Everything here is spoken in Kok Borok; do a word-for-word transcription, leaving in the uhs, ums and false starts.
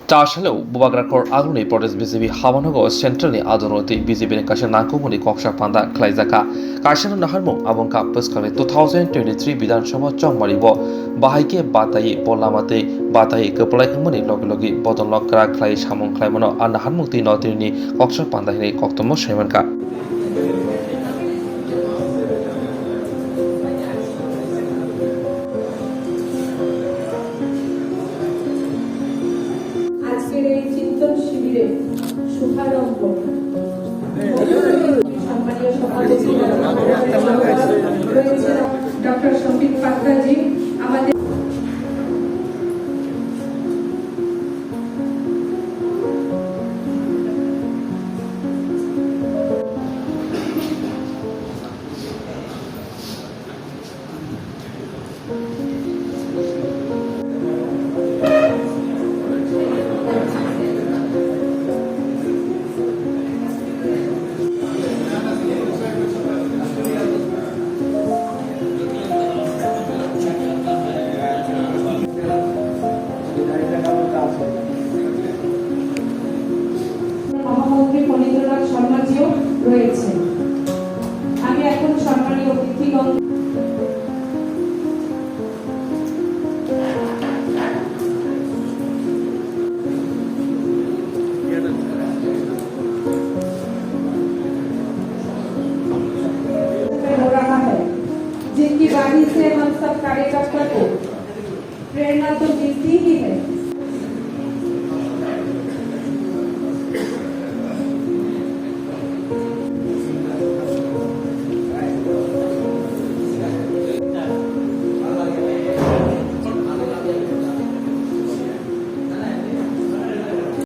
Chasalo Bubagra Khor Aguni Pradesh B J P Habanogo Central ni Adoroti B J P ni kaisa nangkukmani koksa panda khlaijakha. Kaisa naharmung abongkha bwskangni two thousand twenty-three Bidhan Sabha chongmari bo bahai khe batai bo lama tei batai kwplai wngmani logi logi bodol no kwrak khlai samung khlaimano a naharmung twi notini koksa panda hinwi koktomo saimankha. আজকের এই চিন্তন শিবিরে শুভারম্ভ সম্মানীয় সভাপতি রয়েছে ডক্টর শফিক পাত্রাজি, আমাদের মহামন্ত্রী ফণীন্দ্রনাথ শর্মাজিও রয়েছে।